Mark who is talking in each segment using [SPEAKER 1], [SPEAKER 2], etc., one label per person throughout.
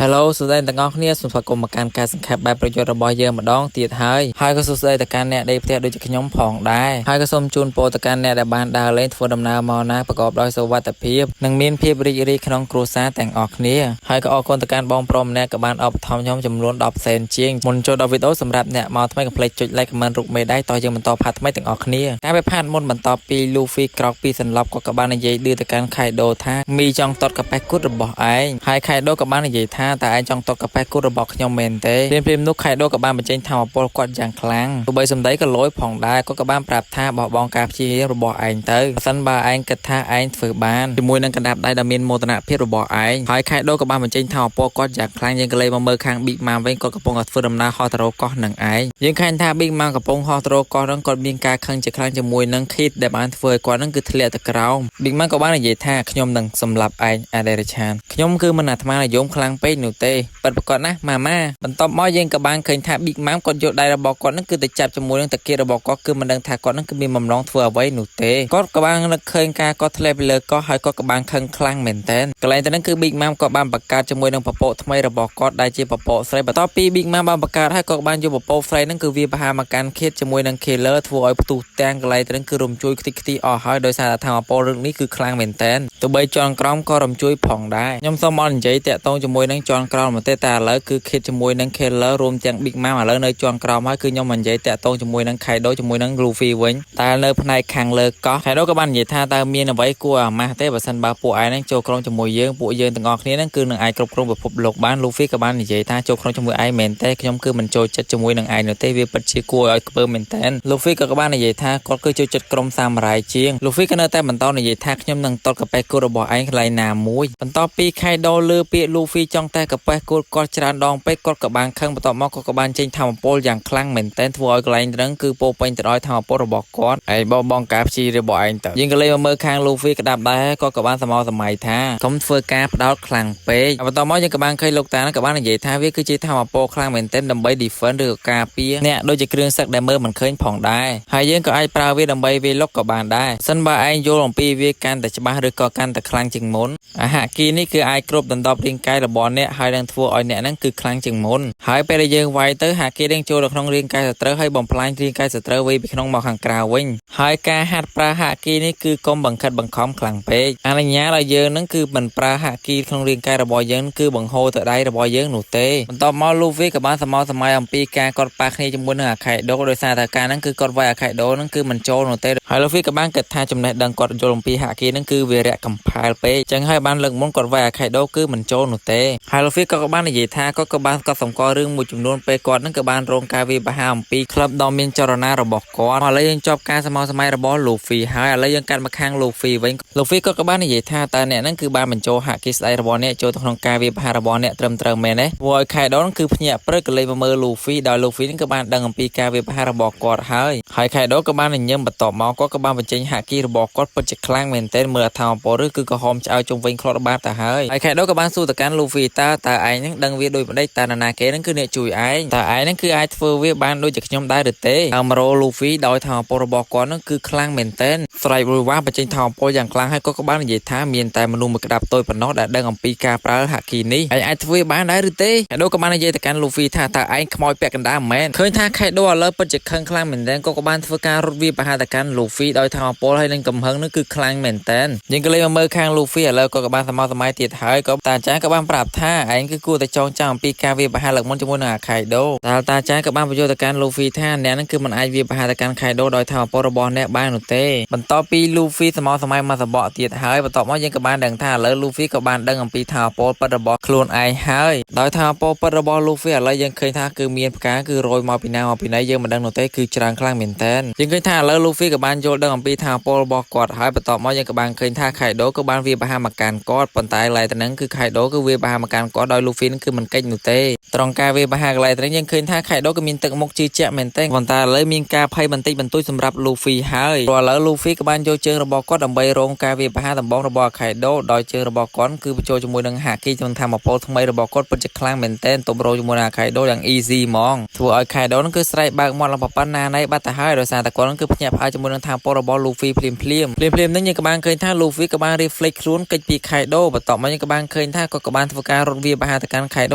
[SPEAKER 1] Hello សួស្តីទាំងអស់គ្នាសូមស្វាគមន៍មកកាន់ការសង្ខេបបែបប្រយុទ្ធរបស់យើងម្ដងទៀតហើយហើយក៏សួស្តីទៅកាន់អ្នកដេកផ្ទះដូចជាខ្ញុំផងដែរហើយក៏សូមជូនពរទៅកាន់អ្នកដែលបានដើរលេងធ្វើដំណើរមកណាប្រកបដោយសុវត្ថិភាពនិងមានភាពរីករាយក្នុងគ្រួសារទាំងអស់គ្នាហើយក៏អរគុណទៅកាន់បងប្រុសម្នាក់ក៏បានឧបត្ថម្ភខ្ញុំចំនួន10សេនជាងមុនចូលដល់វីដេអូសម្រាប់អ្នកមកថ្មីកុំភ្លេចចុច like comment រូបមេដៃតោះយើងបន្ត part ថ្មីទាំងអស់គ្នាកាលពី part មុនបន្ទាប់ពី Luffy ក្រោកពីសន្លប់ក៏ក៏បាននិយាយឌឺទៅកាន់ Kaido ថាមីចង់ទាត់កប៉េះគូតរបស់ឯងហើយ Kaido ក៏បាននិយាយថាតើឯងចង់ទាត់កប៉េះគូតរបស់ខ្ញុំមែនទេភ្លាមៗនោះ Kaido ក៏បានបញ្ចេញថាមពលគាត់យ៉ាងខ្លាំងទោះបីសម្ដីក៏លយផងដែរគាត់ក៏បានប្រាប់ថាបោះបង់ការព្យាយាមរបស់ឯងទៅបើសិនបើឯងគិតថាឯងធ្វើបានជាមួយនឹងកណ្ដាប់ដៃដ៏មានមោទនភាពរបស់ឯងហើយ Kaido ក៏បានបញ្ចេញថាមពលគាត់យ៉ាងខ្លាំងយើងក៏លេមកមើលខាង Big Mom វិញគាត់កំពុងតែធ្វើដំណើរហោះទៅរកកោះនឹងឯងយើងឃើញថា Big Mom កំពុងហោះទៅរកកោះហ្នឹងគាត់មានការខឹងជាខ្លាំងជាមួយនឹង Kid ដែលបានធ្វើឲ្យគាត់ហ្នឹងគឺធ្លាក់ទៅក្រោម Big Mom ក៏បាននិយាយថាខ្ញុំនឹងសម្លាប់ឯងអាដេរឆានខ្ញុំគឺមិនអាត្មានិយមខ្លាំងពេកនោះទេពិតប្រាកដណាស់ម៉ាម៉ាបន្ទាប់មកយើងក៏បានឃើញថា Big Mom គាត់យកដៃរបស់គាត់ហ្នឹងគឺទៅចាប់ជាមួយនឹងតាគៀរបស់គាត់គឺមិនដឹងថាគាត់ហ្នឹងគឺមានបំណងធ្វើអ្វីនោះទេគាត់ក៏បាននឹកឃើញការគាត់ធ្លាក់ពីលើកោះហើយគាត់ក៏បានខឹងខ្លាំងមែនទែនកន្លែងទៅហ្នឹងគឺ Big Mom ក៏បានបង្កើតជាមួយនឹងពពកថ្មីរបស់គាត់ដែលជាពពកស្រីបន្ទាប់ពី Big Mom បានបង្កើតហើយគាត់ក៏បានយកពពកស្រីហ្នឹងគឺវាប្រហារមកកាន់ Kid ជាមួយនឹង Killer ធ្វើឲ្យផ្ទុះទាំងកន្លែងទៅហ្នឹងគឺរំជួយខ្ទេចខ្ទីអស់ហើយដោយសារតែថាមពលរឿងនេះគឺខ្លាំងមែនទែនទោះបីជាន់ក្រោមក៏រំជួយផងដែរខ្ញុំសូមអត់និយាយតាក់ទងជាមួយនឹងជាន់ក្រោមមកទេតែឥឡូវគឺ Kid ជាមួយនឹង Killer រួមទាំង Big Mom ឥឡូវនៅជាន់ក្រោមហើយគឺខ្ញុំមិននិយាយតាក់ទងជាមួយនឹង Kaido ជាមួយនឹង Luffy វិញតែនៅផ្នែកខាងលើកោះ Kaido ក៏បាននិយាយថាតើមានអ្វីគួរអាម៉ាស់ទេបើសិនបើពួកឯងហ្នឹងចូលក្រុមជាមួយយើងពួកយើងទាំងអស់គ្នាហ្នឹងគឺនឹងអាចគ្រប់គ្រងពិភពលោកបាន Luffy ក៏បាននិយាយថាចូលក្រុមជាមួយឯងមែនទេខ្ញុំគឺមិនចូលចិត្តជាមួយនឹងឯងនោះទេវាពិតជាគួរឲ្យខ្ពើមមែនតើ Luffy ក៏បាននិយាយថាគាត់គឺចូលចិត្តក្រុមសាមរ៉ៃជាង Luffy ក៏នៅតែបន្តនិយាយថាខ្ញុំនឹងទាត់កប៉េះគូរបស់ឯងកន្លែងណាមួយបន្ទាប់ពី Kaido លើពាក្យ Luffy ចង់តែកប៉េះគូគាត់ច្រើនដងពេកគាត់ក៏បានខឹងបន្ទាប់មកគាត់ក៏បានចេញថាមពលយ៉ាងខ្លាំងមែនទែនធ្វើឲ្យកន្លែងហ្នឹងគឺពោពេញទៅដោយថាមពលរបស់គាត់ហើយបងបងការព្យារបស់ឯងទៅយើងក៏លេមកមើលខាង Luffy ក្តាប់ដែរគាត់ក៏បានសមោសម័យថាកុំធ្វើការផ្ដោតខ្លាំងពេកបន្ទាប់មកយើងក៏បានឃើញលោកតាក៏បាននិយាយថាវាគឺជាថាមពលខ្លាំងមែនទែនដើម្បី defend ឬក៏ការពារអ្នកដូចជាគ្រឿងសឹកដែលមើលមិនឃើញផងដែរហើយយើងក៏អាចប្រើវាដើម្បីវាយលុកក៏បានដែរសិនបើឯងយល់អំពីវាកាន់តែច្បាស់ឬក៏កាន់តែខ្លាំងជាងមុនអាហាគីនេះគឺអាចគ្រប់ដណ្ដប់រាងកាយរបស់អ្នកហើយនឹងធ្វើឲ្យអ្នកហ្នឹងគឺខ្លាំងជាងមុនហើយពេលដែលយើងវាយទៅហាគីនឹងចូលទៅក្នុងរាងកាយសត្រូវហើយបំផ្លាញរាងកាយសត្រូវវិញពីក្នុងមកខាងក្រៅវិញហើយការហាត់ប្រើហាគីនេះគឺកុំបង្ខិតបង្ខំខ្លាំងពេកអនុញ្ញាតឲ្យយើងហ្នឹងគឺមិនប្រើហាគីក្នុងរាងកាយរបស់យើងគឺបង្ហូរទៅដៃរបស់យើងនោះទេបន្ទាប់មក Luffy ក៏បានសមោសម័យអំពីការគាត់ប៉ះគ្នាជាមួយនឹងអាខៃដូដោយសារតែការហ្នឹងគឺគាត់វាយអាខៃដូហ្នឹងគឺមិនចូលនោះទេហើយ Luffy ក៏បានគិតថាចំណេះដឹងគាត់យល់អំពីហាគីហ្នឹងគឺវារៈកំផែលពេកចឹងហើយបានលើកមុនគាត់វាយអាខៃដូគឺមិនចូលនោះទេហើយ Luffy ក៏បាននិយាយថាគាត់ក៏បានកត់សម្គាល់រឿងមួយចំនួនពេលគាត់ហ្នឹងក៏បានរងការវាយប្រហារអំពីក្លឹបដ៏មានចរណារបស់គាត់ឥឡូវយើងចប់ការសមោសម័យរបស់ Luffy ហើយឥឡូវយើងកាត់មកខាង Luffy វិញ Luffy គាត់ក៏បាននិយាយថាតើអ្នកហ្នឹងគឺបានបញ្ចូលហាគីស្ដីរបស់អ្នកចូលទៅក្នុងការវាយប្រហាររបស់អ្នកត្រឹមត្រូវមែនទេធ្វើឲ្យ Kaido គឺភ្ញាក់ព្រឹកក៏លេចមកមើល Luffy ដោយ Luffy ហ្នឹងក៏បានដឹងអំពីការវាយប្រហាររបស់គាត់ហើយហើយ Kaido ក៏បានញញឹមបន្ទាប់មកគាត់ក៏បានបញ្ចេញហាគីរបស់គាត់ពិតជាខ្លាំងមែនទែនមើលអថាមពលឬគឺក្រហមឆ្អៅជុំវិញខ្លត់បាតទៅហើយហើយ Kaido ក៏បានសួរទៅកាន់ Luffy តើតើឯងហ្នឹងដឹងវាដូចម្ដេចតើនរណាគេហ្នឹងគឺអ្នកជួយឯងតើឯងហ្នឹងគឺអាចធ្វើវាបានដូចជាខ្ញុំដែរឬទេអមរ៉ូ Luffy ដោយថាមពលរបស់គាត់ហ្នឹងគឺខ្លាំងមែនទែនស្រែករួយវ៉ាបញ្ចេញថាមពលយ៉ាងខ្លាំងហើយគាត់ក៏បាននិយាយថាមានតែមនុស្សមួយក្តាប់តូចប៉ុណ្ណោះដែលដឹងអំពីការប្រើហាគីនេះហើយអាចធ្វើបានដែរឬទេ Kaido ក៏បាននិយាយទៅកាន់ Luffy ថាតើឯងខ្មោចពាក់កណ្ដាលមែនឃើញថា Kaido ឥឡូវពិតជាខឹងខ្លាំងមែនទែនគាត់ក៏បានធ្វើការរត់វាប្រហារទៅកាន់ Luffy ដោយថាមពលហើយនឹងកំហឹងនោះគឺខ្លាំងមែនទែនយើងក៏លេមកមើលខាង Luffy ឥឡូវគាត់ក៏បានសមសម័យទៀតហើយក៏តាចាក៏បានប្រាប់ថាឯងគឺគួរតែចងចាំអំពីការវាយប្រហារលើកមុនជាមួយនឹងអា Kaido តែតាចាក៏បានបញ្យល់ទៅកាន់ Luffy ថាអ្នកនឹងគឺមិនអាចវាយប្រហារទៅកាន់ Kaido ដោយថាមពលរបស់អ្នកបាននោះទេបន្ទាប់ពី Luffy សមសម័យមកសបកទៀតហើយបន្ទាប់មកយើងក៏បានដឹងថាឥឡូវ Luffy ក៏បានដឹងអំពីថាមពលពិតរបស់ខ្លួនឯងហើយដោយថាមពលពិតរបស់ Luffy ឥឡូវយើងឃើញថាគឺមានផ្កាគឺរយមកពីណាមកពីណីយើងមិនដឹងនោះទេគឺច្រើនខ្លាំងមែនតើយើងឃើញថាឥឡូវ Luffy ក៏បានយល់ដឹងអំពីថាមពលរបស់គាត់ហើយបន្ទាប់មកយើងក៏បានឃើញថា Kaido ក៏បានវាយប្រហារមកកាន់គាត់ប៉ុន្តែឡែទៅនឹងគឺ Kaido គឺវាយប្រហារមកកាន់គាត់ដោយ Luffy នឹងគឺមិនកិច្ចនោះទេត្រង់ការវាយប្រហារកន្លែងទៅយើងឃើញថា Kaido ក៏មានទឹកមុខជឿជាក់មែនទែនប៉ុន្តែឥឡូវមានការភ័យបន្តិចបន្តួចសម្រាប់ Luffy ហើយព្រោះឥឡូវ Luffy ក៏បានយកជើងរបស់គាត់ដើម្បីរងការវាយប្រហារដំបងរបស់ Kaido ដោយជើងរបស់គាត់គឺបញ្ចូលជាមួយនឹងហាគីចំថាមពលថ្មីរបស់គាត់ពិតជាខ្លាំងមែនទែនទប់រជាមួយនឹង Kaido យ៉ាង easy ហ្មងធ្វើឲ្យ Kaido នឹងគឺស្រែកបើកមាត់ឡើងប៉ុណ្ណាណៃបាត់ទៅហើយដោយសារតែគាត់នឹងគឺភ្ញាក់ផ្អើលជាមួយនឹងថាមពលរបស់ Luffy ភ្លាមភ្លាមភ្លាមភ្លាមនេះយើងក៏បានឃើញថា Luffy ក៏បាន reflect ខ្លួនគេចពី Kaido បន្ទាប់មកយើងក៏បានឃើញថាគាត់ក៏បានធ្វើការ រត់វាប្រហារទៅកាន់ខៃដ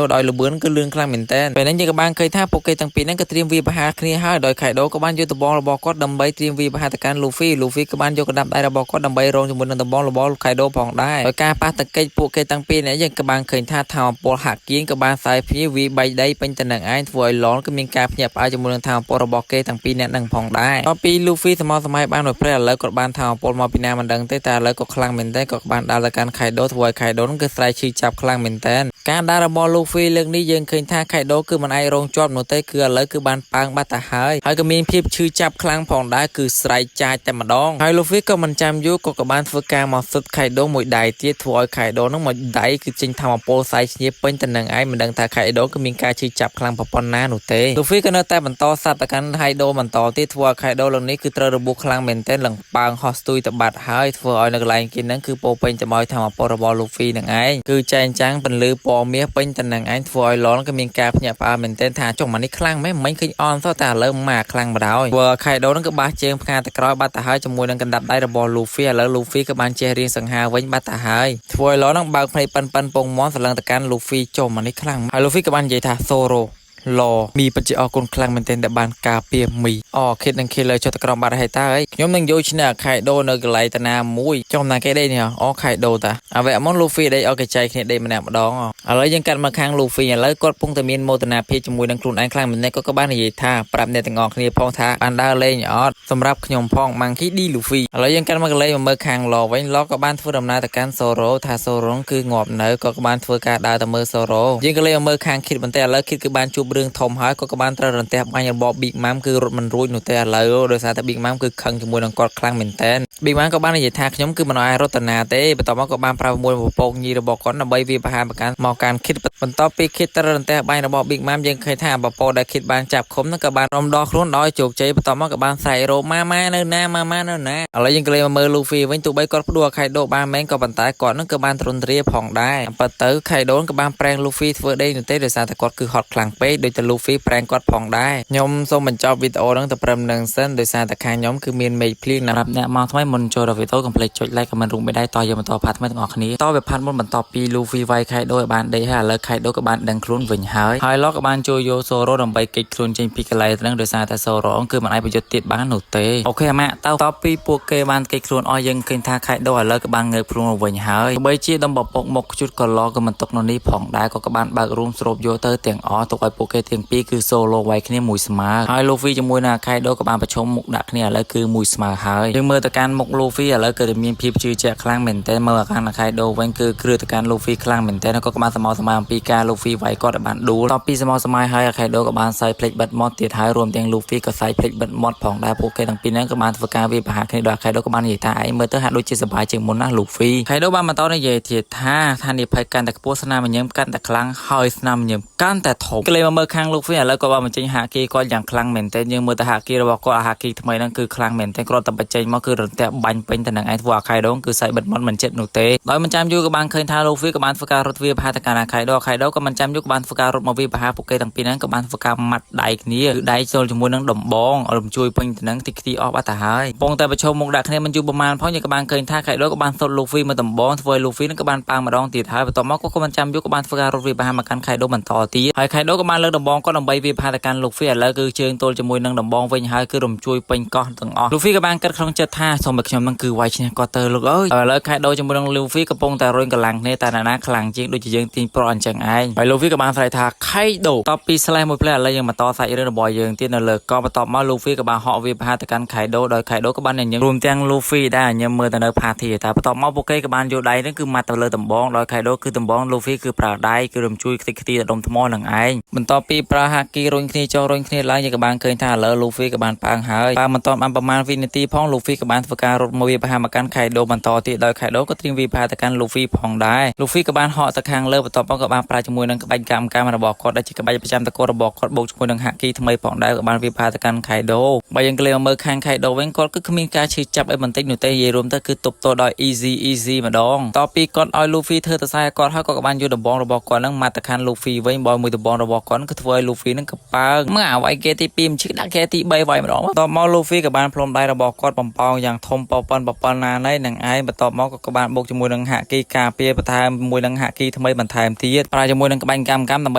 [SPEAKER 1] ូដោយលបឿនគឺលឿនខ្លាំងមែនទែនពេលនេះយើងក៏បានឃើញថាពួកគេទាំងពីរហ្នឹងក៏ត្រៀមវាប្រហារគ្នាហើយដោយខៃដូក៏បានយកដំបងរបស់គាត់ដើម្បីត្រៀមវាប្រហារទៅកាន់លូហ្វីលូហ្វីក៏បានយកកណ្ដាប់ដៃរបស់គាត់ដើម្បីរងជាមួយនឹងដំបងរបស់ខៃដូផងដែរដោយការប៉ះទង្គិចពួកគេទាំងពីរនេះយើងក៏បានឃើញថាថាមពលហាក់គៀងក៏បានសាយភាយវាបែកដីពេញទៅនឹងឯងធ្វើឲ្យឡនក៏មានការភ្ញាក់ផ្អើលជាមួយនឹងថាមពលរបស់គេទាំងពីរអ្នកនឹងផងដែរដល់ពីលូហ្វីសមសម័យបានមួយព្រេឥឡូវគាត់បានថាមពលមកពីណាមិនដឹងទេតែឥឡូវក៏ខ្លាំងមែនទែនក៏បានដើរទៅកាន់ខៃដូធ្វើឲ្យខៃដូនឹងគឺស្រែកឈឺចាប់ខ្លាំងមែនទែនការដើររបស់លូហ្វីលើកនេះយើងឃើញថាខៃដូគឺមិនអាចរងជាប់នោះទេគឺឥឡូវគឺបានប៉ើងបាត់ទៅហើយហើយក៏មានភាពឈឺចាប់ខ្លាំងផងដែរគឺស្រែកចាចតែម្ដងហើយលូហ្វីក៏មិនចាំយូរក៏ក៏បានធ្វើការមកស៊ុតខៃដូមួយដៃទៀតធ្វើឲ្យខៃដូនឹងមួយដៃគឺចេញថាមពលសាយឈ្ញាពេញទៅនឹងឯងមិនដឹងថាខៃដូគឺមានការឈឺចាប់ខ្លាំងប៉ុណ្ណានោះទេលូហ្វីក៏នៅតែបន្តសាប់ទៅកាន់ខៃដូបន្តទៀតធ្វើឲ្យខៃដូលើកនេះគឺត្រូវរបួសខ្លាំងមែនទែនឡើងប៉ើងហោះស្ទួយទៅបាត់ហើយធ្វើឲ្យនៅកន្លែងគេហ្នឹងគឺពោពេញទៅដោយថាមពលរបស់លូហ្វីនឹងឯងគឺចែងចាំងពន្លឺពណ៌មាសពេញទៅនឹងឯងធ្វើឲ្យឡនក៏មានការភ្ញាក់ផ្អើលមែនទែនថាចុះមកនេះខ្លាំងមែនមិញឃើញអន់សោះតែឥឡូវមកខ្លាំងបណ្ដោយធ្វើឲ្យខៃដូហ្នឹងគឺបាសជើងផ្កាទៅក្រោយបាត់ទៅហើយជាមួយនឹងកណ្ដាប់ដៃរបស់លូហ្វីឥឡូវលូហ្វីក៏បានចេះរៀងសង្ហាវិញបាត់ទៅហើយធ្វើឲ្យឡនហ្នឹងបើកភ្នែកប៉ិនប៉ិនពងមន់សលឹងទៅកាន់លូហ្វីចុះមកនេះខ្លាំងហើយលូហ្វីក៏បាននិយាយថាសូរ៉ូឡមីពិតជាអរគុណខ្លាំងមែនទែនដែលបានការពារមីអូខេតនឹងខេលើចុះទៅក្រោមបាត់ហើយតើអីខ្ញុំនឹងយកឈ្នះខៃដូនៅកន្លែងតាណាមួយចុះណាគេដេកនេះអូខៃដូតាអវៈមុនលូហ្វីដេកឲ្យគេចែកគ្នាដេកម្នាក់ម្ដងឥឡូវយើងកាត់មកខាងលូហ្វីឥឡូវគាត់ពុងតែមានមោទនភាពជាមួយនឹងខ្លួនឯងខ្លាំងមែនទែនគាត់ក៏បាននិយាយថាប្រាប់អ្នកទាំងអស់គ្នាផងថាបានដើរលេងអត់សម្រាប់ខ្ញុំផង Monkey D Luffy ឥឡូវយើងកាត់មកកន្លែងមកមើលខាងឡវិញឡក៏បានធ្វើដំណើរទៅកាន់សូរ៉ូថាសូរ៉ូគឺងាប់នៅក៏បានធ្វើការដើរទៅមើលសូរ៉ូយើងក៏លេងមកមើលខាងគីតបន្តិចឥឡូវគីតគឺបានជួបរឿងធំហើយក៏ក៏បានត្រូវរន្ទះបាញ់របស់ Big Mom គឺរត់មិនរួចនោះទេឥឡូវដោយសារតែ Big Mom គឺខឹងជាមួយនឹងគាត់ខ្លាំងមែនតើ Big Mom ក៏បាននិយាយថាខ្ញុំគឺមិនឲ្យរត់តាណាទេបន្ទាប់មកក៏បានប្រើមួយពពកញីរបស់គាត់ដើម្បីវាប្រហារប្រកាន់មកកាន់គីតបន្ទាប់ពីគីតត្រូវរន្ទះបាញ់របស់ Big Mom យើងឃើញថាពពកដែលគីតបានចាប់ឃុំនោះក៏បានរំដោះខ្លួនដោយជោគជ័យបន្ទាប់មកក៏បានស្រែករោម៉ាម៉ានៅណាម៉ាម៉ានៅណាឥឡូវយើងក៏លេងមកមើលលូហ្វីវិញទោះបីគាត់ផ្ដួលខៃដូបានមែនក៏ប៉ុន្តែគាត់នឹងក៏បានទ្រន់ទ្រាផងដែរប៉ុន្តែខៃដូក៏បានប្រែងលូហ្វីធ្វើដេកនោះទេដោយសារតែគាត់គឺហត់ខ្លាំងពេកដូចតែលូហ្វីប្រែងគាត់ផងដែរខ្ញុំសូមបញ្ចប់វីដេអូហ្នឹងតែត្រឹមនឹងសិនដោយសារតែខាងខ្ញុំគឺមានមេឃភ្លៀងណាស់រាប់អ្នកមកថ្មីមុនចូលដល់វីដេអូកុំភ្លេចចុច like comment រួមបេះដៃតយើងបន្ត part ថ្មីទាំងអស់គ្នាតវាផាត់មុនបន្ទាប់ពីលូហ្វីវាយខៃដូឲ្យបានដេកហើយឥឡូវខៃដូក៏បានដឹងខ្លួនវិញហើយហើយឡកក៏បានជួយយកសូរ៉ូដើម្បីគេចខ្លួនចេញពីកន្លែងហ្នឹងដោយសារតែសូរ៉ូគឺមិនអាចប្រយុទ្ធទៀតបាននោះទេOK អាម៉ាក់តើតពីពួកគេបានគេចខ្លួនអស់យើងឃើញថាខៃដូឥឡូវក៏បានងើបខ្លួនមកវិញហើយទោះបីជាដុំពពកមុខខ្ជុតក៏ឡក៏មិនຕົកនៅនេះផងដែរក៏ក៏បានបើករួមស្រូបយកទៅទាំងអស់ទុកឲ្យពួកគេទាំងពីរគឺ solo វាយគ្នាមួយស្មើហើយលូហ្វីជាមួយនឹងខៃដូក៏បានប្រឈមមុខដាក់គ្នាឥឡូវគឺមួយស្មើហើយយើងមើលទៅកាន់មុខលូហ្វីឥឡូវគឺមានភាពជឿជាក់ខ្លាំងមែនទែនមើលកាន់ខៃដូវិញគឺគ្រឿទៅកាន់លូហ្វីខ្លាំងមែនទែនក៏ក៏បានសមោសម័យអំពីការលូហ្វីវាយគាត់ឲ្យបានដួលតពីសមោសម័យហើយខៃដូក៏បានសើចភ្លេចបិទមាត់ទៀតហើយរួមទាំងលូហ្វីក៏សើចភ្លេចបិទមាត់ផងដែរពួកគេទាំងពីរហ្នឹងក៏បានធ្វើការវាយប្រហារគ្នាដោយខៃដូក៏បាននិយាយថាឯងមើលទៅហាក់ដូចជាសប្បាយជាងមុនណាលូហ្វីខៃដូបានបន្តនិយាយទៀតថាហានិភ័យកាន់តែខ្ពស់ស្នាមញញឹមកាន់តែខ្លាំងហើយស្នាមញញឹមកាន់តែធំគេលេមកមើលខាងលូហ្វីឥឡូវក៏បានបញ្ចេញហាគីគាត់យ៉ាងខ្លាំងមែនទែនយើងមើលទៅហាគីរបស់គាត់ហាគីថ្មីហ្នឹងគឺខ្លាំងមែនទែនគ្រាន់តែបញ្ចេញមកគឺរន្ទះបាញ់ពេញទៅនឹងឯងធ្វើអាខៃដូគឺសៃបិទមាត់មិនចិត្តនោះទេដោយមិនចាំយូរក៏បានឃើញថាលូហ្វីក៏បានធ្វើការរត់វាប្រហារទៅកាន់អាខៃដូអាខៃដូក៏មិនចាំយូរក៏បានធ្វើការរត់មកវាប្រហារពួកគេទាំងពីរហ្នឹងក៏បានធ្វើការម៉ាត់ដៃគ្នាគឺដៃចូលជាមួយនឹងដំបងរំជួយពេញទៅនឹងទីខ្ទីអស់បាត់ទៅហើយកំពុងតែប្រឈមមុខដាក់គ្នាមិនយូរប្រហែលផងយើងក៏បានឃើញថាខៃដូក៏បានសុតលូហ្វីមកដំបងធ្វើឲ្យលូហ្វីនឹងក៏បានប៉ាងម្ដងទៀតហើយបន្ទាប់មកក៏មិនចាំយូរក៏បានធ្វើការរត់វាប្រហារមកកាន់ខៃដូបន្តទៀតហើយខៃដូក៏បានលើកដំបងគាត់ដើម្បីវាប្រហារទៅកាន់លូហ្វីឥឡូវគឺជើងទល់ជាមួយនឹងដំបងវិញហើយគឺរំជួយពេញកោះទាំងអស់លូហ្វីក៏បានគិតក្នុងចិត្តថាសូមឲ្យខ្ញុំនឹងគឺវាយឈ្នះគាត់ទៅលោកអើយឥឡូវខៃដូជាមួយនឹងលូហ្វីកំពុងតែរុញកម្លាំងគ្នាតែណាណាខ្លាំងជាងដូចជាយើងទាញប្រក់អញ្ចឹងឯងហើយលូហ្វីក៏បានស្រែកថាខៃដូតបពី slash មួយផ្លែឥឡូវយើងបន្តសាច់រឿងរបស់យើងទៀតនៅលើកោះបន្ទាប់មកលូហ្វីក៏បានហក់វាប្រហារទៅកាន់ខៃដូដោយខៃដូក៏បានញញឹមរួមទាំងលូហ្វីដែរញញឹមមើលទៅនៅ party តែបន្ទាប់មកពួកគេក៏បានយកដៃហ្នឹងគឺម៉ាត់ទៅលើដំបងដោយខៃដូគឺដំបងលូហ្វីគឺប្រើដៃគឺរំជួយខ្ទេចខ្ទីទៅដុំថ្មនឹងឯងបន្ទាប់ពីប្រើហាគីរុញគ្នាចុះរុញគ្នាឡើងយើងក៏បានឃើញថាឥឡូវលូហ្វីក៏បានប៉ើងហើយប៉ើងមិនទាន់បានប្រមាណវិនាទីផងលូហ្វីក៏បានធ្វើការរត់មកវាប្រហារមកកាន់ខៃដូបន្តទៀតដោយខៃដូក៏ត្រៀមវាប្រហារទៅកាន់លូហ្វីផងដែរលូហ្វីក៏បានហក់ទៅខាងលើបន្ទាប់មកក៏បានប្រើជាមួយនឹងក្បាច់កម្មកម្មរបស់គាត់ដែលជាក្បាច់ប្រចាំតកូលរបស់គាត់បូកជាមួយនឹងហាគីថ្មីផងដែរក៏បានវាប្រហារទៅកាន់ខៃដូបើយើងក្លេមកមើលខាងខៃដូវិញគាត់គឺគ្មានការឈឺចាប់អីបន្តិចនោះទេនិយាយរួមទៅគឺទប់ទល់ដោយ easy easy ម្ដងតពីគាត់ឲ្យលូហ្វីធ្វើទៅខ្សែគាត់ហើយគាត់ក៏បានយកដំបងរបស់គាត់នឹងមកទៅខាងលូហ្វីវិញបើមួយដំបងរបស់គាត់ ហ្នឹងគឺធ្វើឲ្យ Luffy ហ្នឹងកប៉ើងមើលអាវាយគេទី2មិនឈឺដាក់គេទី3វាយម្ដងបន្ទាប់មក Luffy ក៏បានផ្លុំដៃរបស់គាត់បំពងយ៉ាងធំពប៉ុនពប៉ុនណាណីនឹងឯងបន្ទាប់មកក៏បានបុកជាមួយនឹងហាក់គីការពារបន្ថែមមួយនឹងហាក់គីថ្មីបន្ថែមទៀតប្រើជាមួយនឹងក្បាញ់កម្មកម្មដើម្ប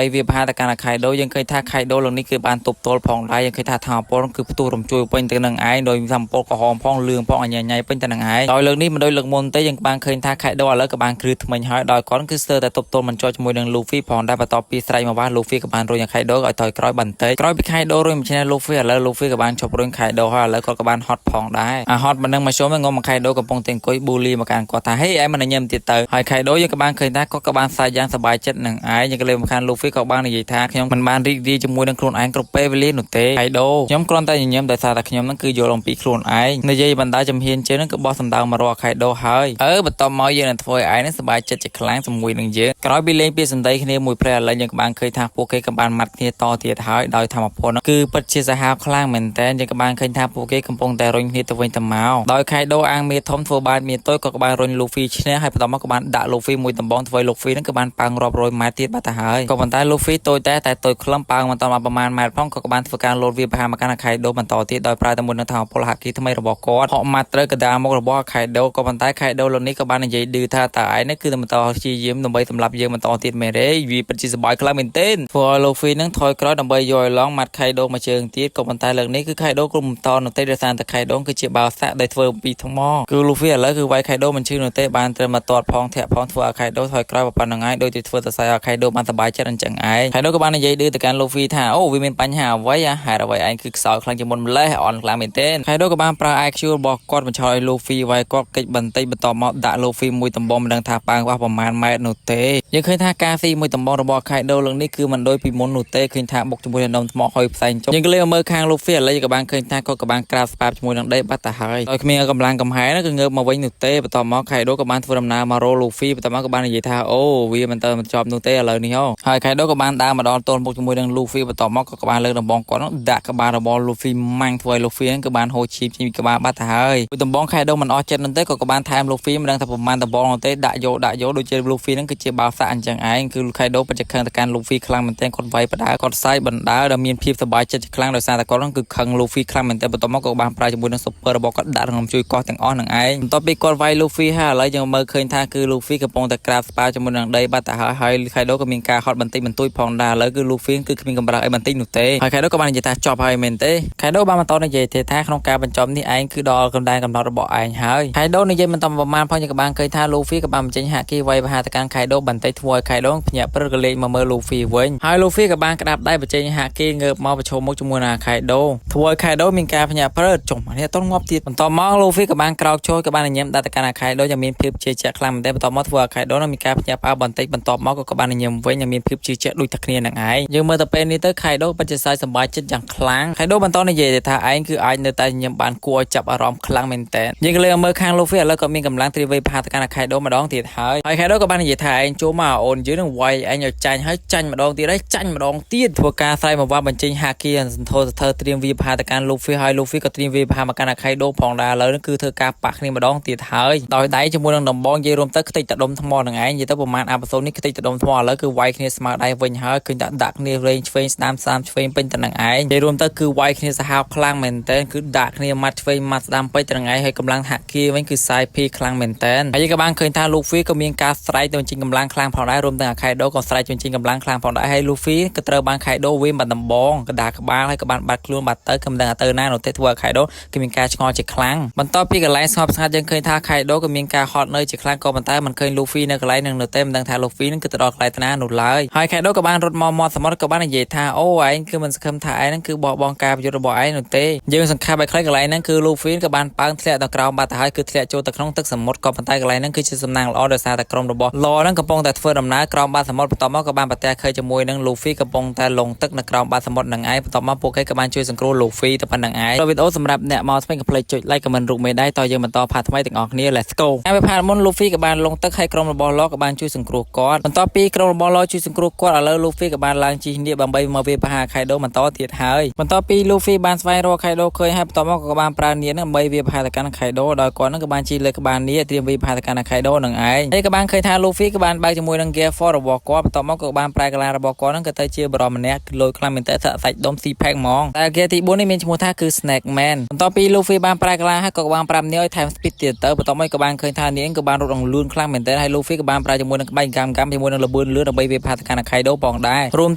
[SPEAKER 1] ីវាប្រហារទៅកាន់ខៃដូយើងឃើញថាខៃដូលើកនេះគឺបានទប់ទល់ផងដែរយើងឃើញថាថាពលគឺផ្ទុះរំជួយពេញទៅនឹងឯងដោយសម្ពលក្រហមផងលឿងផងអញ្ញាញ៉ៃពេញទៅនឹងឯងដោយលើកនេះមិនដូចលើកមុនទេយើងបានឃើញថាខៃដូឥឡូវក៏បានគ្រឹះថ្មិញហើយដោយគាត់គឺស្ទើរតែទប់ទល់មិនជាប់ជាមួយនឹង Luffy ផងដែរបន្ទាប់ពីស្រែកមកវ៉ា Luffy ក៏បានរុញឲ្យខៃដូឲ្យថយក្រោយបន្តិចក្រោយពីខៃដូរុញមកឈ្នះ Luffy ឥឡូវ Luffy ក៏បានឈប់រុញខៃដូហើយឥឡូវគាត់ក៏បានហត់ផងដែរអាហត់មិននឹងមកជុំងំមកខៃដូកំពុងតែអង្គុយប៊ូលីមកកាន់គាត់ថាហេឯងមិនញញឹមទៀតទៅហើយខៃដូយើងក៏បានឃើញថាគាត់ក៏បានសើចយ៉ាងសប្បាយចិត្តនឹងឯងយើងក៏លេមកខាន Luffy ក៏បាននិយាយថាខ្ញុំមិនបានរីករាយជាមួយនឹងខ្លួនឯងគ្រប់ពេលវេលានោះទេខៃដូខ្ញុំគ្រាន់តែញញឹមដោយសារតែខ្ញុំនឹងគឺយល់អំពីខ្លួនឯងនិយាយបណ្ដាចំហៀនជើងនឹងក៏បោះសម្ដៅមករកខៃដូហើយអឺបន្ទាប់មកយើងនឹងធ្វើឲ្យឯងនឹងសប្បាយចិត្តជាខ្លាំងជាមួយនឹងយើងក្រោយពីលេងពីសម្ដីគ្នាមួយព្រែឥឡូវយើងក៏បានឃើញថាពួកគេក៏បានម៉ាត់គ្នាតទៀតហើយដោយធម្មពលគឺពិតជាសាហាវខ្លាំងមែនតើយើងក៏បានឃើញថាពួកគេកំពុងតែរុញគ្នាទៅវិញទៅមកដោយខៃដូអាងមេធំធ្វើបានមានតូចក៏បានរុញ Luffy ឈ្នះហើយបន្ទាប់មកក៏បានដាក់ Luffy មួយដំបងធ្វើឲ្យ Luffy នឹងក៏បានប៉ើងរាប់រយម៉ែត្រទៀតបាត់ទៅហើយក៏ប៉ុន្តែ Luffy តូចតែតែតូចខ្លឹមប៉ើងមិនតបានប្រហែលម៉ែត្រផងក៏បានធ្វើការលោតវាប្រហារមកកាន់ខៃដូបន្តទៀតដោយប្រើតែមួយនឹងធម្មពលហាគីថ្មីរបស់គាត់ហក់ម៉ាត់ត្រូវកដាមុខរបស់ខៃដូក៏ប៉ុន្តែខៃដូលោកនេះក៏បាននិយាយឌឺថាតើឯងនេះគឺបន្តព្យាយាមដើម្បីសម្លាប់យើងបន្តទៀតមែនទេវាពិតជាសប្បាយខ្លាំងមែនទេធ្វើឲ្យ Luffy នឹងថយក្រោយដើម្បីយកឲ្យឡងម៉ាត់ខៃដូមកជើងទៀតក៏ប៉ុន្តែលើកនេះគឺខៃដូក្រុមបន្តនៅទេដោយសារតែខៃដូគឺជាបាវសាក់ដែលធ្វើពីថ្មគឺ Luffy ឥឡូវគឺវាយខៃដូមិនឈឺនោះទេបានត្រឹមមកទាត់ផងធាក់ផងធ្វើឲ្យខៃដូថយក្រោយប៉ុណ្្នឹងហើយដូចជាធ្វើសរសៃឲ្យខៃដូបានសប្បាយចិត្តអញ្ចឹងឯងខៃដូក៏បាននិយាយឌឺទៅកាន់ Luffy ថាអូវាមានបញ្ហាអ្វីហេតុអ្វីឯងគឺខ្សោយខ្លាំងជាងមុនម្លេះអន់ខ្លាំងមែនទេខៃដូក៏បានប្រើ IQ របស់គាត់បញ្ឆោតឲ្យ Luffy វាយគាត់កិច្ចបន្តិចបន្ទាប់មកដាក់ Luffy មួយដំបងមិនដឹងថាប៉ើងអស់ប្រមាណម៉ែត្រនោះទេយើងឃើញថាការស៊ីមួយដំបងរបស់ខៃដូលើកនេះគឺមិនដូចពីមុននោះទេឃើញថាបុកជាមួយនឹងដុំថ្មហុយផ្សែងចុះយើងក៏លេមើលខាង Luffy ឥឡូវក៏បានឃើញថាគាត់ក៏បានក្រាបស្បាបជាមួយនឹងដីបាត់ទៅហើយដោយគ្មានកម្លាំងកំហែងគឺងើបមកវិញនោះទេបន្ទាប់មកខៃដូក៏បានធ្វើដំណើរមករក Luffy បន្ទាប់មកក៏បាននិយាយថាអូវាមិនទៅមិនចប់នោះទេឥឡូវនេះហ៎ហើយខៃដូក៏បានដើរមកដល់ទល់មុខជាមួយនឹង Luffy បន្ទាប់មកក៏បានលើកដំបងគាត់នោះដាក់ក្បាលរបស់ Luffy ម៉ាំងធ្វើឲ្យ Luffy ហ្នឹងគឺបានហូរឈាមចេញពីក្បាលបាត់ទៅហើយមួយដំបងខៃដូមិនអស់ចិត្តនោះទេក៏បានថែម Luffy មិនដឹងថាប្រមាណដំបងនោះទេដាក់យកដាក់យកដូចជា Luffy ហ្នឹងគឺជាបាល់សាក់អញ្ចឹងឯងគឺខៃដូពិតជាខឹងទៅកាន់ Luffy ខ្លាំងមែនទែនគាត់វាយបដើគាត់សាយបណ្ដើដែលមានភាពសប្បាយចិត្តជាខ្លាំងដោយសារតែគាត់ហ្នឹងគឺខឹង Luffy ខ្លាំងមែនទែនបន្ទាប់មកក៏បានប្រើជាមួយនឹង super របស់គាត់ដាក់ក្នុងជួយកោះទាំងអស់នឹងឯងបន្ទាប់ពីគាត់វាយ Luffy ហើយឥឡូវយើងមើលឃើញថាគឺ Luffy កំពុងតែក្រាបស្បាជាមួយនឹងដីបាត់ទៅហើយហើយខៃដូក៏មានការហត់បន្តិចបន្តួចផងដែរឥឡូវគឺ Luffy គឺគ្មានកម្រើកអីបន្តិចនោះទេហើយខៃដូក៏បាននិយាយថាចប់ហើយមែនទេខៃដូបានបន្តនិយាយទៀតថាក្នុងការបញ្ចប់នេះឯងគឺដល់កំដែងកំណត់របស់ឯងហើយខៃដូនិយាយបន្តប្រមាណផងយើងក៏បានឃើញថា Luffy ក៏បានបញ្ចេញហាក់គីវាយប្រហារទៅកាន់ខៃដូបន្តិចធ្វើឲ្យខៃដូភ្ញាក់ព្រឹកក៏លេចមកមើល Luffy វិញហើយ Luffy ក៏បានក្តាប់ដៃបញ្ចេញហាក់គីងើបមកប្រឈមមុខជាមួយនឹងខៃដូធ្វើឲ្យខៃដូមានការភ្ញាក់ព្រឹកចុះនេះអត់ទាន់ងាប់ទៀតបន្ទាប់មក Luffy ក៏បានក្រោកឈរក៏បានញញឹមដាក់ទៅកាន់ខៃដូយ៉ាងមានភាពជឿជាក់ខ្លាំងមែនទែនបន្ទាប់មកធ្វើឲ្យខៃដូនឹងមានការភ្ញាក់ផ្អើលបន្តិចបន្ទាប់មកក៏បានញញឹមវិញយ៉ាងមានភាពជឿជាក់ដូចតែគ្នានឹងឯងយើងមើលទៅពេលនេះទៅខៃដូពិតជាសើចសប្បាយចិត្តយ៉ាងខ្លាំងខៃដូបន្តនិយាយថាឯងគឺអាចនៅតែញញឹមបានគួរឲ្យចាប់អារម្មណ៍ខ្លាំងមែនទែនយើងក៏លេមើលខាង Luffy ឥឡូវក៏មានកម្លាំងត្រៀមវេផាទៅកាន់ខៃដូម្ដងទៀតហើយហើយខៃដូក៏បាននិយាយថាឯងចូលមកអូនយើងនឹងវាយឯងឲ្យចាញ់ហើយចាញ់ម្ដងទៀតហើយចាញ់ម្ដងទៀតធ្វើការស្រែកមកវ៉ាបញ្ចេញហាគីសន្ធោសថើត្រៀមវាផាទៅកាន់ Luffy ហើយ Luffy ក៏ត្រៀមវាផាមកកាន់ខៃដូផងដែរឥឡូវនេះគឺធ្វើការប៉ះគ្នាម្ដងទៀតហើយដោយដៃជាមួយនឹងដំបងនិយាយរួមទៅខ្ទេចតដុំថ្មនឹងឯងនិយាយទៅប្រហែល episode នេះខ្ទេចតដុំថ្មឥឡូវគឺវាយគ្នាស្មើដៃវិញហើយឃើញតែដាក់គ្នាលេងឆ្វេងស្ដាំស្ដាំឆ្វេងពេញទៅនឹងឯងនិយាយរួមទៅគឺវាយគ្នាសាហាវខ្លាំងមែនទែនគឺដាក់គ្នាម៉ាត់ឆ្វេងម៉ាត់ស្ដាំពេញទៅនឹងឯងហើយកម្លាំងហាក់គីវិញគឺសាយភីខ្លាំងមែនទែនហើយយើងក៏បានឃើញថា Luffy ក៏មានការស្រែកទៅបញ្ចេញកម្លាំងខ្លាំងផងដែររួមទាំងអាខៃដូក៏ស្រែកបញ្ចេញកម្លាំងខ្លាំងផងដែរហើយ Luffy ក៏ត្រូវបានខៃដូវិញបាត់ដំបងកដាក្បាលហើយក៏បានបាត់ខ្លួនបាត់ទៅក៏មិនដឹងទៅណានោះទេធ្វើឲ្យខៃដូគឺមានការឆ្ងល់ជាខ្លាំងបន្ទាប់ពីកន្លែងស្ងប់ស្ងាត់យើងឃើញថាខៃដូក៏មានការហត់នៅជាខ្លាំងក៏ប៉ុន្តែមិនឃើញ Luffy នៅកន្លែងនឹងនោះទេមិនដឹងថា Luffy នឹងគឺទៅដល់កន្លែងណានោះឡើយហើយខៃដូក៏បានរត់មកមាត់សមុទ្រក៏បាននិយាយថាអូឯងគឺមិនសង្ឃឹមថាឯងនឹងគឺបោះបង់ការប្រយុទ្ធរបស់ឯងនោះទេយើងសង្ខេបឲ្យខ្លីកន្លែងហ្នឹងគឺ Luffy ក៏បានប៉ើងធ្លាក់ដល់ក្រោមបាត់ទៅហើយគឺធ្លាក់ចូលទៅក្នុងទឹកសមុទ្រក៏ប៉ុន្តែកន្លែងហ្នឹងគឺជាសំណាងល្អដោយសារតែក្រុមរបស់ Law ហ្នឹងកំពុងតែធ្វើដំណើរក្រោមបាតសមុទ្របន្ទាប់មកក៏បានប្រទះឃើញជាមួយនឹង Luffy កំពុងតែលងទឹកនៅក្រោមបាតសមុទ្រនឹងឯងបន្ទាប់មកពួកគេក៏បានជួយសង្គ្រោះ Luffy ទៅប៉ុណ្្នឹងឯងវីដេអូសម្រាប់អ្នកមកថ្មីកុំភ្លេចចុច like comment រូបមេដៃតយើងបន្ត part ថ្មីទាំងអស់គ្នា Let's go ហើយពេល part មុន Luffy ក៏បានលងទឹកហើយក្រុមរបស់ Law ក៏បានជួយសង្គ្រោះគាត់បន្ទាប់ពីក្រុមរបស់ Law ជួយសង្គ្រោះគាត់ឥឡូវ Luffy ក៏បានឡើងជិះនាគដើម្បីមកវាយប្រហារ Kaido បន្តទៀតហើយបន្ទាប់ពី Luffy បានស្វែងរក Kaido ឃើញហើយបន្ទាប់មកក៏បានប្រើនាគនឹងដើម្បីវាយប្រហារទៅកាន់ Kaido ដោយគាត់នឹងក៏បានជិះលើក្បាលនាគត្រៀមវាយប្រហារទៅកាន់ Kaido នឹងឯងហើយក៏បានឃើញថា Luffy ក៏បានបើកជាមួយនឹង Gear 4របស់គាត់បន្ទាប់មកក៏បានប្រែកាឡារបស់គាត់នឹងក៏ ទៅជាបរិមម្នាក់គឺលយខ្លាំងមែនតើសាក់សាច់ដុំស៊ីផែកហ្មងតែ gear ទី4នេះមានឈ្មោះថាគឺ Snake Man បន្ទាប់ពី Luffy បានប្រែក្លាយហើយក៏បានប្រាប់នាងឲ្យថែម speed ទៀតទៅបន្ទាប់មកក៏បានឃើញថានាងក៏បានរត់រងលឿនខ្លាំងមែនតើហើយ Luffy ក៏បានប្រើជាមួយនឹងក្បាច់កាំកាំជាមួយនឹងលបឿនលឿនដើម្បីវាផាទៅកាន់ Kaido ផងដែររួម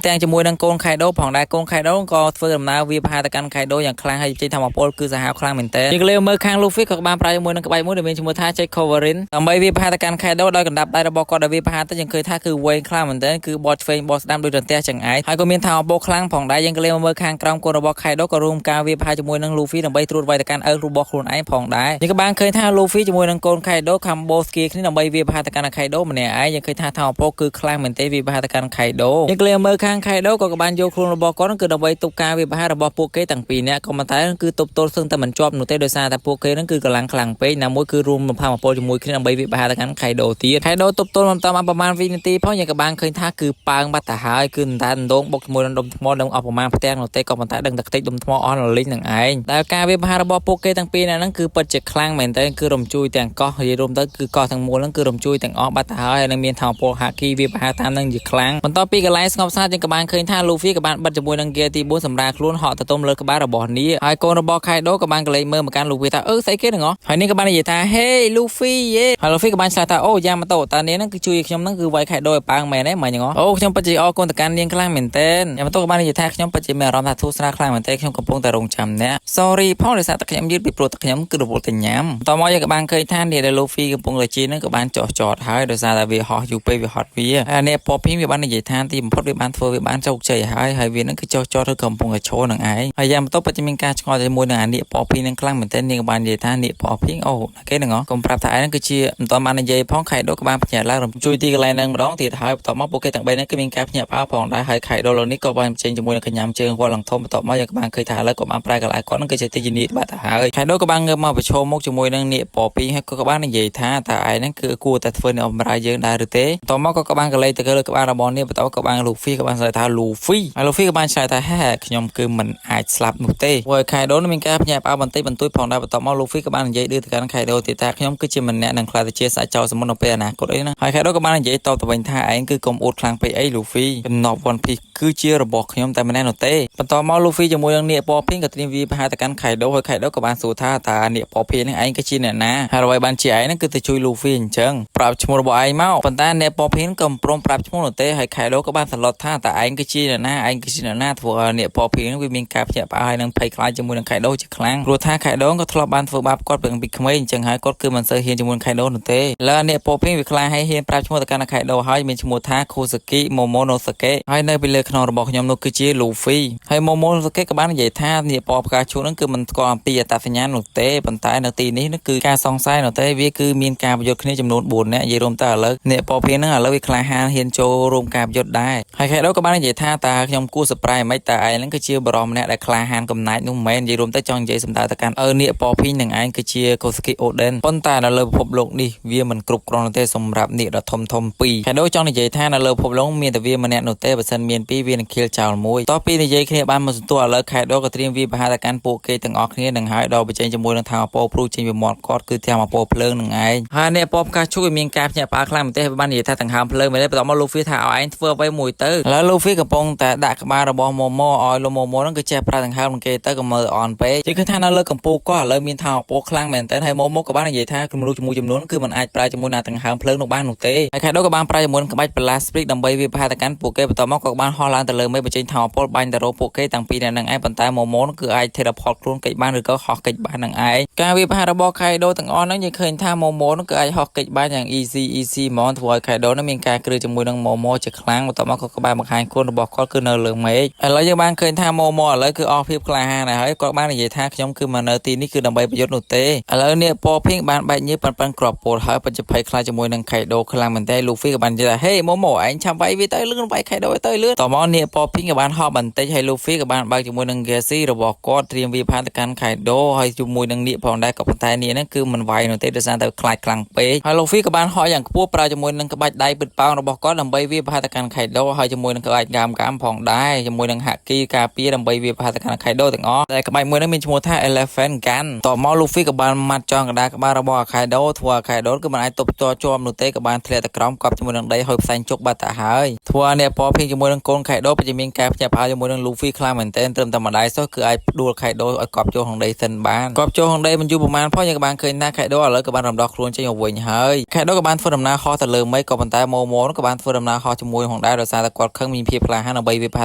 [SPEAKER 1] ទាំងជាមួយនឹងកូន Kaido ផងដែរកូន Kaido ក៏ធ្វើដំណើរវាផាទៅកាន់ Kaido យ៉ាងខ្លាំងហើយចេញធម្មពលគឺសាហាវខ្លាំងមែនតើយើងលេមើលខាង Luffy ក៏បានប្រើជាមួយនឹងក្បាច់មួយដែលមានឈ្មោះថា Jack Covering ដើម្បីវាផាទៅកាន់ Kaido ដោយកណ្ដាប់ដៃរបស់គាត់ដែលវាផាទៅយើងឃើញថាគឺវែងខ្លាំងមែនតើគឺបត់ឆ្វេងបត់ស្ដាំដោយរន្ទះចង្អែកហើយក៏មានថាបោខ្លាំងផងដែរយើងក៏លេមើលខាងក្រោមកូនរបស់ Kaido ក៏រួមការវាផាជាមួយនឹង Luffy ដើម្បីត្រួតវាយទៅកាន់ឪរបស់ខ្លួនឯងផងដែរយើងក៏បានឃើញថា Luffy ជាមួយនឹងកូន Kaido combo skill គ្នាដើម្បីវាផាទៅកាន់ Kaido ម្នាក់ឯងយើងឃើញថាថាពោគឺខ្លាំងមែនទេវាផាទៅកាន់ Kaido យើងក៏លេមើលខាង Kaido ក៏បានយកខ្លួនរបស់គាត់គឺដើម្បីទប់ការវាផារបស់ពួកគេទាំងពីរនាក់ក៏ប៉ុន្តែគឺទប់ទល់សឹងតែមិនជាប់នោះទេដោយសារតែពួកគេនឹងគឺកម្លាំងខ្លាំងពេកណាមួយគឺរួមលំផាមពលជាមួយគ្នាដើម្បីវាផាទៅកាន់ Kaido ទៀត Kaido ទប់ទល់មិនតាមប្រហែលវិនាទីផងយើងក៏បានឃើញថាគឺប៉ើងបាត់ទៅហើយគឺតែដងបុកជាមួយនឹងដុំថ្មនឹងអស់ប្រហែលផ្ទាំងនោះទេក៏ប៉ុន្តែដឹងតែខ្ទេចដុំថ្មអស់លលីងនឹងឯងដែលការវាផារបស់ពួកគេទាំងពីរនាក់ហ្នឹងគឺពិតជាខ្លាំងមែនទែនគឺរំជួយទាំងកោះនិយាយរួមទៅគឺកោះទាំងមូលហ្នឹងគឺរំជួយទាំងអស់បាត់ទៅហើយហើយនឹងមានថោពលហាគីវាប្រហាតាមនឹងជាខ្លាំងបន្ទាប់ពីកន្លែងស្ងប់ស្ងាត់យើងក៏បានឃើញថា Luffy ក៏បានបិទជាមួយនឹង gear ទី4សម្រាប់ខ្លួនហក់ទៅទុំលើក្បាលរបស់នាហើយកូនរបស់ Kaido ក៏បានកលេចមើលមកកាន់ Luffy ថាអឺស្អីគេហ្នឹងហ៎ហើយនេះក៏បាននិយាយថា Hey Luffy យេហើយ Luffy ក៏បានឆ្លើយថាអូយ៉ាម៉ាតូតានាងហ្នឹងគឺជួយឲ្យខ្ញុំហ្នឹងគឺវាយ Kaido ឲ្យប៉ើងមែនទេម៉េចហ្នឹងហ៎អូខ្ញុំពិតជាអរគុណទៅកាន់នាងខ្លាំងមែនទែនយ៉ាម៉ាតូក៏បាននិយាយថាខ្ញុំពិតជាមានអារម្មណ៍ថាធូរស្រាលខ្លាំងមែនទែនខ្ញុំកំពុងតែរងចាំអ្នក Sorry ផងដោយសារតែខ្ញុំយឺតពីព្រោះតែខ្ញុំគឺរវល់តែញ៉ាំតមកយើងក៏បានឃើញថានាងដែល Luffy កំពុងតែជិះហ្នឹងក៏បានចោះចតហើយដោយសារតែវាហោះយូរពេកវាហត់វាហើយនេះពពីងវាបាននិយាយថាទីបំផុតវាបានធ្វើវាបានជោគជ័យហើយហើយវាហ្នឹងគឺចោះចតឬកំពុងតែឈរនឹងឯងហើយយ៉ាងបន្ទាប់ពិតជាមានការឆ្ងល់ជាមួយនឹងអានាគពពីងហ្នឹងខ្លាំងមែនទែននាងក៏បាននិយាយថានាគពពីងអូគេហ្នឹងហ៎កុំប្រាប់ថាឯងហ្នឹងគឺជាមិនទាន់បាននិយាយផងខៃដូក៏បានភ្ញាក់ឡើងរំជួយទីកន្លែងហ្នឹងម្ដងទៀតហើយបន្ទាប់មកពួកគេទាំងបីហ្នឹងគឺមានការភ្ញាក់ផ្អើលផងដែរហើយខៃដូលើនេះក៏បានចេញជាមួយនឹងកញ្ញាំជើងវល់ឡើងធំបន្ទាប់មកយើងក៏បានឃើញថាឥឡូវក៏បានប្រែកន្លែងគាត់ហ្នឹងគឺជាទីជានាគបាត់ទៅហើយខៃដូក៏បានងើបមកប្រឈមមុខជាមួយនឹងនាគពពីងហើយក៏បាននិយាយថាតើឯងហ្នឹងគឺគួរតែធ្វើអ្នកបម្រើយើងដែរឬទេបន្ទាប់មកក៏បានកលេចទៅលើក្បាលរបស់នាគបន្ទាប់ក៏បានលូហ្វីក៏បានឆ្លើយថាលូហ្វីហើយលូហ្វីក៏បានឆ្លើយថាហេខ្ញុំគឺមិនអាចស្លាប់នោះទេព្រោះខៃដូនឹងមានការភ្ញាក់ផ្អើលបន្តិចបន្តួចផងដែរបន្ទាប់មកលូហ្វីក៏បាននិយាយឌឺទៅកាន់ខៃដូទៀតថាខ្ញុំគឺជាម្នាក់នឹងខ្លាចទៅជាសាច់ចោលសមុទ្រនៅពេលអនាគតអីហ្នឹងហើយខៃដូក៏បាននិយាយតបទៅវិញថាឯងគឺកុំអួតខ្លាំងពេកអីលូហ្វីកំណប់ One Piece គឺជារបស់ខ្ញុំតែម្នាក់នោះទេបន្ទាប់មកលូហ្វីជាមួយនឹងនាគពណ៌ពីងក៏ត្រៀមវាប្រហែលទៅកាន់ខៃដូហើយខៃដូក៏បានសួរថាតើនាគពណ៌ពីងហ្នឹងឯងគឺជាអ្នកណាហើយអ្វីបានជាឯងហ្នឹងគឺទៅជួយលូហ្វីអញ្ចឹងប្រាប់ឈ្មោះរបស់ឯងមកប៉ុន្តែនាគពណ៌ពីងក៏មិនព្រមប្រាប់ឈ្មោះនោះទេហើយខៃដូក៏បានសន្លត់ថាតើឯងគឺជាអ្នកណាឯងគឺជាអ្នកណាធ្វើឲ្យនាគពណ៌ពីងហ្នឹងវាមានការភ្ញាក់ផ្អើលហើយនឹងភ័យខ្លាចជាមួយនឹងខៃដូជាខ្លាំងព្រោះថាខៃដូក៏ធ្លាប់បានធ្វើបាបគាត់ពីក្មេងអញ្ចឹងហើយគាត់គឺមិនសូវហ៊ានជាមួយខៃដូនោះទេឥឡូវនាគពណ៌ពីងវាខ្លាចហើយហ៊ានប្រាប់ឈ្មោះទៅកាន់ខៃដូហើយមានឈ្មោះថាខូសាគីម៉ូម៉ូណូសាកេហើយនៅពីលើខ្នងរបស់ខ្ញុំនោះគឺជាលូហ្វីហើយម៉ូម៉ូណូសាកេក៏បាននិយាយថានាគពណ៌ផ្កាឈូកហ្នឹងគឺមិនស្គាល់អំពីអត្តសញ្ញាណនោះទេប៉ុន្តែនៅទីនេះនោះគឺការសង្ស័យនោះទេវាគឺមានការប្រយុទ្ធគ្នាចំនួន4នាក់និយាយរួមទៅឥឡូវនាគពណ៌ភៀងហ្នឹងឥឡូវវាក្លាហានហ៊ានចូលរួមការប្រយុទ្ធដែរហើយខេដូក៏បាននិយាយថាតើខ្ញុំគួរ surprise មិនតើឯងហ្នឹងគឺជាបរិម្នាក់ដែលក្លាហានកំណាចនោះមិនមែននិយាយរួមទៅចង់និយាយសម្ដៅទៅកាន់ឪនាគពណ៌ភីងនឹងឯងគឺជាកូស្គីអូដេនប៉ុន្តែនៅលើពិភពលោកនេះវាមិនគ្រប់គ្រាន់នោះទេសម្រាប់នាគដ៏ធំធំពីរខេដូចង់និយាយថានៅលើពិភពលោកមានតែវាម្នាក់នោះទេបើសិនមានពីរវានឹងខៀលចោលមួយតពីនិយាយគ្នាបានមួយសន្ទុះឥឡូវខេដូក៏ត្រៀមវាប្រហារទៅកាន់ពួកគេទាំងអស់គ្នានឹងហើយដល់បញ្ចេញជាមួយនឹងថាមពលព្រុសចេញពីមាត់គាត់គឺថាមពលភ្លើងនឹងឯងហើយអ្នកពណ៌ផ្កាឈូកវាមានការភ្ញាក់ផ្អើលខ្លាំងមែនទេបាននិយាយថាដង្ហើមភ្លើងមែនទេបន្ទាប់មកលូហ្វីថាឲ្យឯងធ្វើអ្វីមួយទៅឥឡូវលូហ្វីកំពុងតែដាក់ក្បាលរបស់ម៉ូម៉ូឲ្យលោកម៉ូម៉ូហ្នឹងគឺចេះប្រើដង្ហើមនឹងគេទៅក៏មើលអន់ពេកជាគឺថានៅលើកំពូលកោះឥឡូវមានថាមពលខ្លាំងមែនទែនហើយម៉ូម៉ូក៏បាននិយាយថាគំរូជាមួយចំនួនគឺมันអាចប្រើជាមួយនឹងដង្ហើមភ្លើងនោះបាននោះទេហើយខេដូក៏បានប្រើជាមួយនឹងក្បាច់ Blast Spirit ដើម្បីវាប្រហារទៅកាន់ពួកគេបន្ទាប់មកក៏បានហោះឡើងទៅលើមេឃបញ្ចេញថាមពលបាញ់ទៅរកពួកគេតាំងពីអ្នកនឹងឯងប៉ុន្តែម៉ូម៉ូគឺអាច teleport ខ្លួនគេចបានឬក៏ហោះគេចបាននឹងឯងការវាប្រហាររបស់ខៃដូទាំងអស់ហ្នឹងយើងឃើញថាម៉ូម៉ូនោះគឺអាចហោះគេចបានយ៉ាង easy easy ហ្មងធ្វើឲ្យខៃដូនឹងមានការគ្រឹះជាមួយនឹងម៉ូម៉ូជាខ្លាំងបន្ទាប់មកក៏ក្បែរបង្ហាញខ្លួនរបស់គាត់គឺនៅលើមេឃឥឡូវយើងបានឃើញថាម៉ូម៉ូឥឡូវគឺអស់ភាពក្លាហានហើយគាត់បាននិយាយថាខ្ញុំគឺមកនៅទីនេះគឺដើម្បីប្រយុទ្ធនោះទេឥឡូវនេះពណ៌ភីងបានបែកញើសប៉ិនប៉ិនក្របពោលហើយបច្ចុប្បន្នខ្លាចជាមួយនឹងខៃដូខ្លាំងមែនទេលូហ្វីក៏បាននិយាយថាហេម៉ូម៉ូឯងឆាប់វាយវាទៅលឿនវាយខៃដូឲ្យទៅលឿនតមកនេះពណ៌ភីងក៏បានហោះបន្តិចហើយលូហ្វីក៏បានបើកជាមួយនឹងហ្គេស៊ីរបស់គាត់ត្រៀមវាផានទៅកាន់ខៃដូហើយជាមួយនឹងនាគផងដែរក៏ប៉ុន្តែនាគហ្នឹងគឺមិនវាយនោះទេដោយសារតែខ្លាចខ្លាំងពេកហើយលូហ្វីក៏បានហោះយ៉ាងខ្ពស់ប្រើជាមួយនឹងក្បាច់ដៃពិតប៉ោងរបស់គាត់ដើម្បីវាប្រហារទៅកាន់ខៃដូហើយជាមួយនឹងក្បាច់កាមកាមផងដែរជាមួយនឹងហាក់គីការពារដើម្បីវាប្រហារទៅកាន់ខៃដូទាំងអស់តែក្បាច់មួយហ្នឹងមានឈ្មោះថា Elephant Gun តមកលូហ្វីក៏បានម៉ាត់ចងកណ្ដាលក្បាលរបស់អាខៃដូធ្វើអាខៃដូគឺមិនអាចទប់ទល់ជាប់នោះទេក៏បានធ្លាក់ទៅក្រោមកប់ជាមួយនឹងដីហើយផ្សែងជុកបាត់ទៅហើយធ្វើឲ្យអ្នកពណ៌ភីង ជាមួយនឹងកូនខៃដូពិតជាមានការភ្ញាក់ផ្អើលជាមួយនឹង Luffy ខ្លាំងមែនទែនត្រឹមតែម្ដាយសោះគឺអាចផ្ដួលខៃដូឲ្យកប់ចូលក្នុងដីសិនបានកប់ចូលក្នុងដីមិនយូរប្រហែលផងយើងក៏បានឃើញថាខៃដូឥឡូវក៏បានរំដោះខ្លួនចេញមកវិញហើយខៃដូក៏បានធ្វើដំណើរហោះទៅលើមេឃក៏ប៉ុន្តែម៉ូម៉ូក៏បានធ្វើដំណើរហោះជាមួយផងដែរដោយសារតែគាត់ខឹងមានភាពក្លាហានដើម្បីវាយប្រហា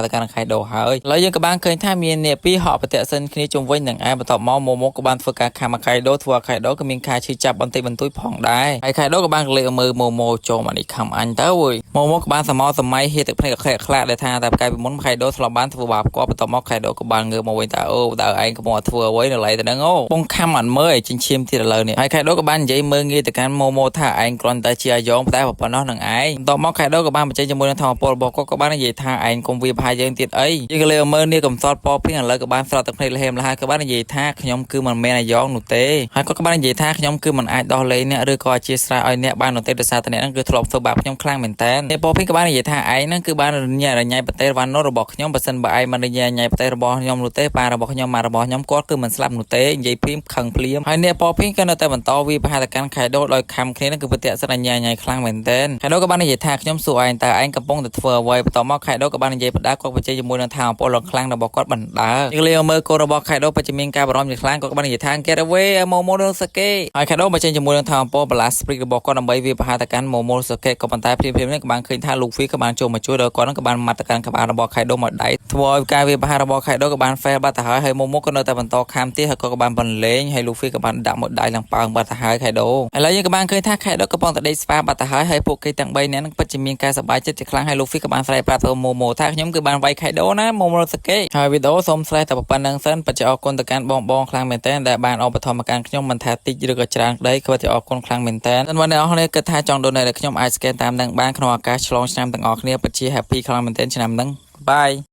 [SPEAKER 1] រទៅកាន់ខៃដូហើយឥឡូវយើងក៏បានឃើញថាមានអ្នកពីរហក់ប្រតិសិនគ្នាជុំវិញនឹងឯងបន្ទាប់មកម៉ូម៉ូក៏បានធ្វើការខំខៃដូធ្វើឲ្យខៃដូក៏មានការឈឺចាប់បន្តិចបន្តួចផងដែរហើយខៃដូក៏បានក្លេកមើលម៉ូម៉ូចូលមកនេះខំអញទៅវើយម៉ូម៉ូក៏បានសមោសម័យហៀទឹកភ្នែកខ្លាខ្លាដែលថាតែកាយពីមុនខៃដូធ្លាប់បានធ្វើបាបគាត់បន្ទាប់មកខៃដូក៏បានងើបមកវិញថាអូតើឯងកំពុងតែធ្វើអ្វីនៅឡៃទៅនឹងអូពងខំអត់មើលឲ្យចិញ្ចៀមទៀតឥឡូវនេះហើយខៃដូក៏បាននិយាយមើលងាយទៅកាន់ម៉ូម៉ូថាឯងគ្រាន់តែជាអាយ៉ងតែប៉ុណ្ណោះនឹងឯងបន្ទាប់មកខៃដូក៏បានបញ្ចេញជាមួយនឹងធម៌ពលរបស់គាត់ក៏បាននិយាយថាឯងកុំវាប្រហាយើងទៀតអីយើងក៏លេមើលនេះកំសត់ពពីងឥឡូវក៏បានស្រត់ទឹកភ្នែកលហេមលហើយក៏បាននិយាយថាខ្ញុំគឺមិនមែនអាយ៉ងនោះទេហើយគាត់ក៏បាននិយាយថាខ្ញុំគឺមិនអាចដោះលែងអ្នកឬក៏អធិស្ឋានឲ្យអ្នកបាននោះទេដោយសារតែអ្នកហ្នឹងគឺធ្លាប់ធ្វើបាបខ្ញុំខ្លាំងមែនតើអ្នកពពីងក៏បាននិយាយថាឯងហ្នឹងគឺបានរញ៉េរញ៉ៃប្រទេសវ៉ាណូរបស់ខ្ញុំបើសិនបើឯងមិនរញ៉េរញ៉ៃប្រទេសរបស់ខ្ញុំនោះទេប៉ារបស់ខ្ញុំម៉ារបស់ខ្ញុំគាត់គឺមិនស្លាប់នោះទេនិយាយភ្លាមខឹងភ្លាមហើយអ្នកពពីងក៏នៅតែបន្តវាប្រហារទៅកាន់ខៃដូដោយខំគ្នាហ្នឹងគឺប្រតិសិនញ៉ៃញ៉ៃខ្លាំងមែនតើខៃដូក៏បាននិយាយថាខ្ញុំសួរឯងតើឯងកំពុងតែធ្វើអ្វីបន្ទាប់មកខៃដូក៏បាននិយាយបដាគាត់បញ្ជាជាមួយនឹងថាអំពូលខ្លាំងរបស់គាត់បណ្ដើយើងលេមើលកូនរបស់ខៃដូពិតជាមានការបារម្ភជាខ្លាំងគាត់ក៏បាននិយាយថា get away Momonosuke ហើយខៃដូបញ្ចេញជាមួយនឹងថាអំពូល Blast Spirit របស់គាត់ដើម្បីវាប្រហារទៅកាន់ Momonosuke ក៏ប៉ុន្តែភ្លាមៗនេះក៏បានឃើញថា Luffy ក៏បានចូលមកជួយដល់គាត់នឹងក៏បានម៉ាត់ទៅកាន់ក្បាលរបស់ខៃដូមកដៃធ្វើឲ្យការវាប្រហាររបស់ខៃដូក៏បាន fail បាត់ទៅហើយហើយ Momo ក៏នៅតែបន្តខាំទៀតហើយក៏បានបន្លែងហើយ Luffy ក៏បានដាក់មកដៃឡើងប៉ើងបាត់ទៅហើយខៃដូឥឡូវយើងក៏បានឃើញថាខៃដូក៏ប៉ុងតែដេកស្វាបាត់ទៅហើយហើយពួកគេទាំង3នាក់នឹងពិតជាមានការសប្បាយចិត្តជាខ្លាំងហើយ Luffy ក៏បានស្រែកប្រាប់ទៅ Momo ថាខ្ញុំគឺបានវាយខៃដូណា Momonosuke ហើយវីដេអូសូមស្រែកតែប៉ុណ្្នឹងសិនពិតជាអរគុណទៅកាន់បងបងខ្លាំងមែនទែនដែលបានឧបត្ថម្ភមកកាន់ខ្ញុំមិនថាតិចឬក៏ច្រើនក្តីក៏ពិតជាអរគុណខ្លាំងមែនទែនសិនបើអ្នកនរគ្នាគិតថាចង់ donate ឲ្យខ្ញុំអាច scan តាមនឹងបានក្នុងឱកាសឆ្លងឆ្នាំទាំងអស់គ្នាពិតជា happy ខ្លាំងមែនទែនឆ្នាំហ្នឹង Bye.